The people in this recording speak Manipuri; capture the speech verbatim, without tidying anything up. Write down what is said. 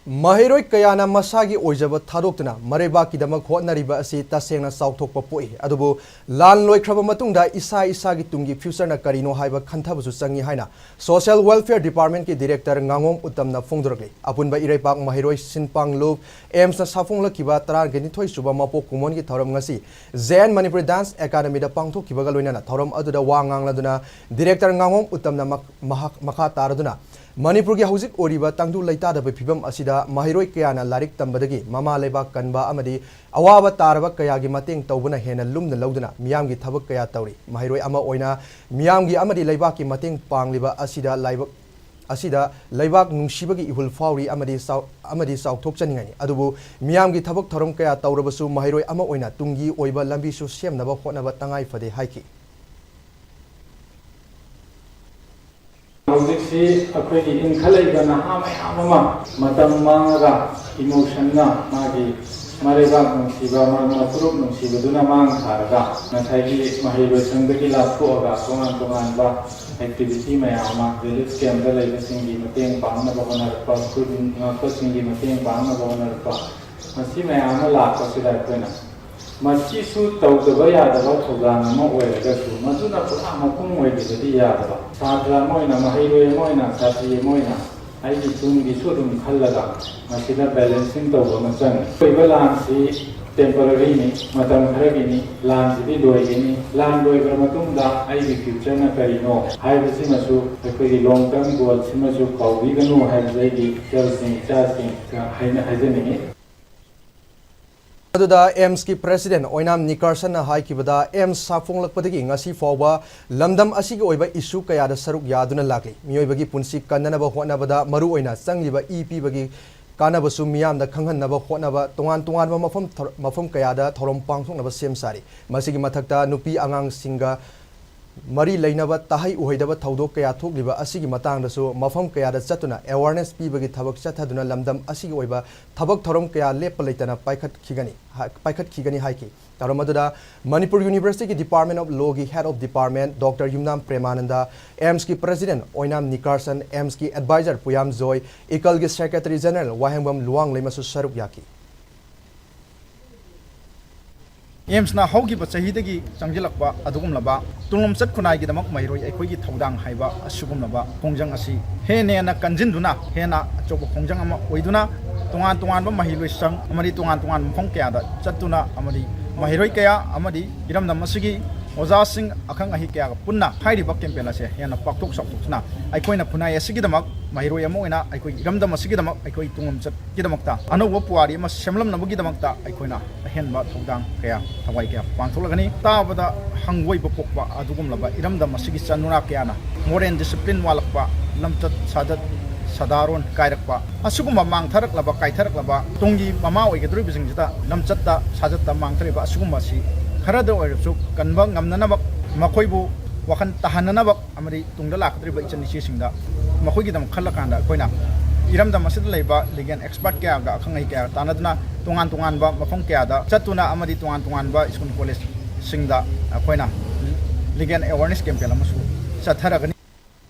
ꯃꯍꯩꯔꯣꯏ ꯀꯌꯥꯅ ꯃꯁꯥꯒꯤ ꯑꯣꯏꯖꯕ ꯊꯥꯗꯣꯛꯇꯨꯅ ꯃꯔꯩꯕꯥꯛꯀꯤꯗꯃꯛ ꯍꯣꯠꯅꯔꯤꯕ ꯑꯁꯤ ꯇꯁꯦꯡꯅ ꯆꯥꯎꯊꯣꯛꯄ ꯄꯣꯛꯏ꯫ ꯑꯗꯨꯕꯨ ꯂꯥꯟ ꯂꯣꯏꯈ꯭ꯔꯕ ꯃꯇꯨꯡꯗ ꯏꯁꯥ ꯏꯁꯥꯒꯤ ꯇꯨꯡꯒꯤ future ꯅ ꯀꯔꯤꯅꯣ ꯍꯥꯏꯕ ꯈꯟꯊꯕꯁꯨ ꯆꯪꯏ ꯍꯥꯏꯅ Social Welfare Department ꯀꯤ Director ꯉꯥꯉꯣꯝ ꯎꯠꯇꯝꯅ ꯐꯣꯡꯗꯣꯔꯛꯂꯤ꯫ ꯑꯄꯨꯟꯕ ꯏꯔꯩꯄꯥꯛ ꯃꯍꯩꯔꯣꯏ ꯁꯤꯟ ꯄꯥꯡꯂꯨꯞ AIIMS ꯅ ꯁꯥꯐꯣꯡꯂꯛꯈꯤꯕ ꯇꯔꯥꯅꯤꯊꯣꯏ ꯁꯨꯕ ꯃꯄꯣꯛ ꯀꯨꯝꯑꯣꯟꯒꯤ ꯊꯧꯔꯝ ꯉꯁꯤ J N Manipuri Dance Academy ꯗ ꯄꯥꯡꯊꯣꯛꯈꯤꯕꯒ ꯂꯣꯏꯅꯅ ꯊꯧꯔꯝ ꯑꯗꯨꯗ ꯋꯥ ꯉꯥꯡꯂꯗꯨꯅ Director ꯉꯥꯉꯣꯝ ꯎꯠꯇꯝꯅ ꯃꯛ-, ꯃꯍꯥꯛ ꯃꯈꯥ ꯇꯥꯔꯗꯨꯅ ꯃꯅꯤꯄꯨꯔꯒꯤ ꯍꯧꯖꯤꯛ ꯑꯣꯏꯔꯤꯕ ꯇꯪꯗꯨ ꯂꯩꯇꯥꯗꯕ ꯐꯤꯕꯝ ꯑꯁꯤꯗ ꯃꯍꯩꯔꯣꯏ ꯀꯌꯥꯅ ꯂꯥꯏꯔꯤꯛ ꯇꯝꯕꯗꯒꯤ ꯃꯃꯥ ꯂꯩꯕꯥꯛ ꯀꯟꯕ ꯑꯃꯗꯤ ꯑꯋꯥꯕ ꯇꯥꯔꯕ ꯀꯌꯥꯒꯤ ꯃꯇꯦꯡ ꯇꯧꯕꯅ ꯍꯦꯟꯅ ꯂꯨꯝꯅ ꯂꯧꯗꯨꯅ ꯃꯤꯌꯥꯝꯒꯤ ꯊꯕꯛ ꯀꯌꯥ ꯇꯧꯔꯤ꯫ ꯃꯍꯩꯔꯣꯏ ꯑꯃ ꯑꯣꯏꯅ ꯃꯤꯌꯥꯝꯒꯤ ꯑꯃꯗꯤ ꯂꯩꯕꯥꯛꯀꯤ ꯃꯇꯦꯡ ꯄꯥꯡꯂꯤꯕ ꯑꯁꯤꯗ ꯂꯥꯏꯕꯛ, ꯑꯁꯤꯗ ꯂꯩꯕꯥꯛ ꯅꯨꯡꯁꯤꯕꯒꯤ ꯏꯍꯨꯜ ꯐꯥꯎꯔꯤ ꯑꯃꯗꯤ ꯆꯥꯎ-, ꯑꯃꯗꯤ ꯆꯥꯎꯊꯣꯛꯆꯅꯤꯡꯉꯥꯏꯅꯤ꯫ ꯑꯗꯨꯕꯨ ꯃꯤꯌꯥꯝꯒꯤ ꯊꯕꯛ ꯊꯧꯔꯝ ꯀꯌꯥ ꯇꯧꯔꯕꯁꯨ ꯃꯍꯩꯔꯣꯏ ꯑꯃ ꯑꯣꯏꯅ ꯇꯨꯡꯒꯤ ꯑꯣꯏꯕ ꯂꯝꯕꯤꯁꯨ ꯁꯦꯝꯅꯕ ꯍꯣꯠꯅꯕ ꯇꯉꯥꯏ ꯐꯗꯦ ꯍꯥꯏꯈꯤ꯫ ꯍꯧꯖꯤꯛꯁꯤ ꯑꯩꯈꯣꯏꯒꯤ ꯏꯟꯈꯠꯂꯛꯏꯕ ꯅꯍꯥ ꯃꯌꯥꯝ ꯑꯃ ꯃꯇꯝ ꯃꯥꯡꯉꯒ emotion ꯅ ꯃꯥꯒꯤ ꯃꯔꯩꯕꯥꯛ ꯅꯨꯡꯁꯤꯕ, ꯃꯔꯨꯞ ꯃꯄꯨꯔꯨꯞ ꯅꯨꯡꯁꯤꯕꯗꯨꯅ ꯃꯥꯡ ꯊꯥꯔꯒ ꯉꯁꯥꯏꯒꯤ ꯃꯍꯩ ꯂꯣꯏꯁꯪꯗꯒꯤ ꯂꯥꯞꯊꯣꯛꯑꯒ ꯇꯣꯉꯥꯟ ꯇꯣꯉꯥꯟꯕ activity ꯃꯌꯥꯝ ꯑꯃ relief camp ꯇ ꯂꯩꯕꯁꯤꯡꯒꯤ ꯃꯇꯦꯡ ꯄꯥꯡꯅꯕ ꯍꯣꯠꯅꯔꯛꯄ, ꯈꯨꯟ ꯉꯥꯛꯄꯁꯤꯡꯒꯤ ꯃꯇꯦꯡ ꯄꯥꯡꯅꯕ ꯍꯣꯠꯅꯔꯛꯄ, ꯃꯁꯤ ꯃꯌꯥꯝ ꯑꯃ ꯂꯥꯛꯄꯁꯤꯗ ꯑꯩꯈꯣꯏꯅ ꯃꯁꯤꯁꯨ ꯇꯧꯗꯕ ꯌꯥꯗꯕ ꯊꯧꯗꯥꯡ ꯑꯃ ꯑꯣꯏꯔꯒꯁꯨ, ꯃꯗꯨꯅ ꯄꯨꯔꯥ ꯃꯄꯨꯡ ꯑꯣꯏꯗꯕꯗꯤ ꯌꯥꯗꯕ꯫ ꯁꯥꯇ꯭ꯔ ꯑꯃ ꯑꯣꯏꯅ, ꯃꯍꯩꯔꯣꯏ ꯑꯃ ꯑꯣꯏꯅ, ꯁꯥꯇ꯭ꯔꯤ ꯑꯃ ꯑꯣꯏꯅ ꯑꯩꯒꯤ ꯇꯨꯡꯒꯤꯁꯨ ꯑꯗꯨꯝ ꯈꯜꯂꯒ ꯃꯁꯤꯗ balancing ꯇꯧꯕ ꯑꯃ ꯆꯪꯉꯤ꯫ ꯑꯣꯏꯕ ꯂꯥꯟꯁꯤ temporary ꯅꯤ, ꯃꯇꯝ ꯈꯔꯒꯤꯅꯤ꯫ ꯂꯥꯟꯁꯤꯗꯤ ꯂꯣꯏꯒꯅꯤ꯫ ꯂꯥꯟ ꯂꯣꯏꯈ꯭ꯔ ꯃꯇꯨꯡꯗ ꯑꯩꯒꯤ future ꯅ ꯀꯔꯤꯅꯣ ꯍꯥꯏꯕꯁꯤꯃꯁꯨ, ꯑꯩꯈꯣꯏꯒꯤ long term goal ꯁꯤꯃꯁꯨ ꯀꯥꯎꯕꯤꯒꯅꯨ ꯍꯥꯏꯕꯁꯦ ꯑꯩꯒꯤ ꯏꯆꯜꯁꯤꯡ, ꯏꯆꯥꯁꯤꯡꯗ ꯍꯥꯏꯅ ꯍꯥꯏꯖꯅꯤꯡꯉꯤ꯫ ꯑꯗꯨꯗ AIIMS ꯀꯤ President ꯑꯣꯏꯅꯥꯝ ꯅꯤꯀꯔꯁꯟꯅ ꯍꯥꯏꯈꯤꯕꯗ, AIIMS ꯁꯥꯐꯣꯡꯂꯛꯄꯗꯒꯤ ꯉꯁꯤ ꯐꯥꯎꯕ ꯂꯝꯗꯝ ꯑꯁꯤꯒꯤ ꯑꯣꯏꯕ issue ꯀꯌꯥꯗ ꯁꯔꯨꯛ ꯌꯥꯗꯨꯅ ꯂꯥꯛꯂꯤ꯫ ꯃꯤꯑꯣꯏꯕꯒꯤ ꯄꯨꯟꯁꯤ ꯀꯟꯅꯅꯕ ꯍꯣꯠꯅꯕꯗ ꯃꯔꯨꯑꯣꯏꯅ ꯆꯪꯂꯤꯕ ꯏ ꯄꯤꯕꯒꯤ ꯀꯥꯟꯅꯕꯁꯨ ꯃꯤꯌꯥꯝꯗ ꯈꯪꯍꯟꯅꯕ ꯍꯣꯠꯅꯕ, ꯇꯣꯉꯥꯟ ꯇꯣꯉꯥꯟꯕ ꯃꯐꯝ ꯊꯧ-, ꯃꯐꯝ ꯀꯌꯥꯗ ꯊꯧꯔꯝ ꯄꯥꯡꯊꯣꯛꯅꯕ ꯁꯦꯝ ꯁꯥꯔꯤ꯫ ꯃꯁꯤꯒꯤ ꯃꯊꯛꯇ ꯅꯨꯄꯤ ꯑꯉꯥꯡꯁꯤꯡꯒ ꯃꯔꯤ ꯂꯩꯅꯕ ꯇꯥꯍꯩ ꯎꯍꯩꯗꯕ ꯊꯧꯗꯣꯛ ꯀꯌꯥ ꯊꯣꯛꯂꯤꯕ ꯑꯁꯤꯒꯤ ꯃꯇꯥꯡꯗꯁꯨ ꯃꯐꯝ ꯀꯌꯥꯗ ꯆꯠꯇꯨꯅ awareness ꯄꯤꯕꯒꯤ ꯊꯕꯛ ꯆꯠꯊꯗꯨꯅ ꯂꯝꯗꯝ ꯑꯁꯤꯒꯤ ꯑꯣꯏꯕ ꯊꯕꯛ ꯊꯧꯔꯝ ꯀꯌꯥ ꯂꯦꯞꯄ ꯂꯩꯇꯅ ꯄꯥꯏꯈꯠꯈꯤꯒꯅꯤ, ꯄꯥꯏꯈꯠꯈꯤꯒꯅꯤ ꯍꯥꯏꯈꯤ꯫ ꯊꯧꯔꯝ ꯑꯗꯨꯗ ꯃꯅꯤꯄꯨꯔ ꯌꯨꯅꯤꯚꯔꯁꯤꯇꯤꯒꯤ Department of Lawꯒꯤ Head of Department Doctor Yumnam ꯄ꯭ꯔꯦꯃꯥꯅꯟꯗ, AIIMSꯀꯤ President Oinam ꯅꯤꯀꯥꯔꯁꯟ, AIIMSꯀꯤ Advisor ꯄꯨꯌꯥꯝ joy, ꯏꯀꯜꯒꯤ Secretary General ꯋꯥꯍꯦꯡꯕꯝ ꯂꯨꯋꯥꯡꯂꯩꯃꯁꯨ ꯁꯔꯨꯛ ꯌꯥꯈꯤ꯫ AIIMSꯅ ꯍꯧꯈꯤꯕ ꯆꯍꯤꯗꯒꯤ ꯆꯪꯁꯤꯜꯂꯛꯄ ꯑꯗꯨꯒꯨꯝꯂꯕ ꯇꯨꯡꯂꯝꯆꯠ ꯈꯨꯟꯅꯥꯏꯒꯤꯗꯃꯛ ꯃꯍꯩꯔꯣꯏ ꯑꯩꯈꯣꯏꯒꯤ ꯊꯧꯗꯥꯡ ꯍꯥꯏꯕ ꯑꯁꯤꯒꯨꯝꯂꯕ ꯈꯣꯡꯖꯪ ꯑꯁꯤ ꯍꯦꯟꯅ ꯍꯦꯟꯅ ꯀꯟꯖꯤꯟꯗꯨꯅ, ꯍꯦꯟꯅ ꯑꯆꯧꯕ ꯈꯣꯡꯖꯪ ꯑꯃ ꯑꯣꯏꯗꯨꯅ, ꯇꯣꯉꯥꯟ ꯇꯣꯉꯥꯟꯕ ꯃꯍꯩꯂꯣꯏꯁꯪ ꯑꯃꯗꯤ ꯇꯣꯉꯥꯟ ꯇꯣꯉꯥꯟꯕ ꯃꯐꯝ ꯀꯌꯥꯗ ꯆꯠꯇꯨꯅ ꯑꯃꯗꯤ ꯃꯍꯩꯔꯣꯏ ꯀꯌꯥ ꯑꯃꯗꯤ ꯏꯔꯝꯗꯝ ꯑꯁꯤꯒꯤ ꯑꯣꯖꯥꯁꯤꯡ, ꯑꯈꯪ ꯑꯍꯩ ꯀꯌꯥꯒ ꯄꯨꯟꯅ ꯍꯥꯏꯔꯤꯕ campaign ꯑꯁꯦ ꯍꯦꯟꯅ ꯄꯥꯛꯊꯣꯛ ꯆꯥꯎꯊꯣꯛꯇꯨꯅ ꯑꯩꯈꯣꯏꯅ ꯈꯨꯟꯅꯥꯏ ꯑꯁꯤꯒꯤꯗꯃꯛ, ꯃꯍꯩꯔꯣꯏ ꯑꯃ ꯑꯣꯏꯅ ꯑꯩꯈꯣꯏꯒꯤ ꯏꯔꯝꯗꯝ ꯑꯁꯤꯒꯤꯗꯃꯛ, ꯑꯩꯈꯣꯏ ꯇꯨꯡꯂꯝꯆꯠꯀꯤꯗꯃꯛꯇ, ꯑꯅꯧꯕ ꯄꯨꯋꯥꯔꯤ ꯑꯃ ꯁꯦꯝꯂꯝꯅꯕꯒꯤꯗꯃꯛꯇ ꯑꯩꯈꯣꯏꯅ ꯑꯍꯦꯟꯕ ꯊꯧꯗꯥꯡ ꯀꯌꯥ, ꯊꯋꯥꯏ ꯀꯌꯥ ꯄꯥꯡꯊꯣꯛꯂꯒꯅꯤ꯫ ꯇꯥꯕꯗ ꯍꯪꯒꯣꯏꯕ ꯄꯣꯛꯄ ꯑꯗꯨꯒꯨꯝꯂꯕ ꯏꯔꯝꯗꯝ ꯑꯁꯤꯒꯤ ꯆꯠꯅꯨꯔꯥ ꯀꯌꯥꯅ moral discipline ꯋꯥꯠꯂꯛꯄ, ꯂꯝꯆꯠ ꯁꯥꯖꯠ ꯁꯥꯗꯥꯔꯣꯟ ꯀꯥꯏꯔꯛꯄ, ꯑꯁꯤꯒꯨꯝꯕ ꯃꯥꯡꯊꯔꯛꯂꯕ, ꯀꯥꯏꯊꯔꯛꯂꯕ ꯇꯨꯡꯒꯤ ꯃꯃꯥ ꯑꯣꯏꯒꯗꯧꯔꯤꯕꯁꯤꯡꯁꯤꯗ ꯂꯝꯆꯠꯇ ꯁꯥꯖꯠꯇ ꯃꯥꯡꯊꯔꯤꯕ ꯑꯁꯤꯒꯨꯝꯕ ꯑꯁꯤ ꯈꯔꯗ ꯑꯣꯏꯔꯕꯁꯨ ꯀꯟꯕ ꯉꯝꯅꯅꯕ, ꯃꯈꯣꯏꯕꯨ ꯋꯥꯈꯜ ꯇꯥꯍꯟꯅꯅꯕ ꯑꯃꯗꯤ ꯇꯨꯡꯗ ꯂꯥꯛꯀꯗꯧꯔꯤꯕ ꯏꯆꯟ ꯏꯆꯦꯁꯤꯡꯗ ꯃꯈꯣꯏꯒꯤꯗꯃꯛ ꯈꯜꯂꯀꯥꯟꯗ ꯑꯩꯈꯣꯏꯅ ꯏꯔꯝꯗꯝ ꯑꯁꯤꯗ ꯂꯩꯕ legal expert ꯀꯌꯥꯒ ꯑꯈꯪ ꯑꯍꯩ ꯀꯌꯥꯒ ꯇꯥꯟꯅꯗꯨꯅ ꯇꯣꯉꯥꯟ ꯇꯣꯉꯥꯟꯕ ꯃꯐꯝ ꯀꯌꯥꯗ ꯆꯠꯇꯨꯅ ꯑꯃꯗꯤ ꯇꯣꯉꯥꯟ ꯇꯣꯉꯥꯟꯕ school collegeꯁꯤꯡꯗ ꯑꯩꯈꯣꯏꯅ legal awareness campaign ꯑꯃꯁꯨ ꯆꯠꯊꯔꯒꯅꯤ꯫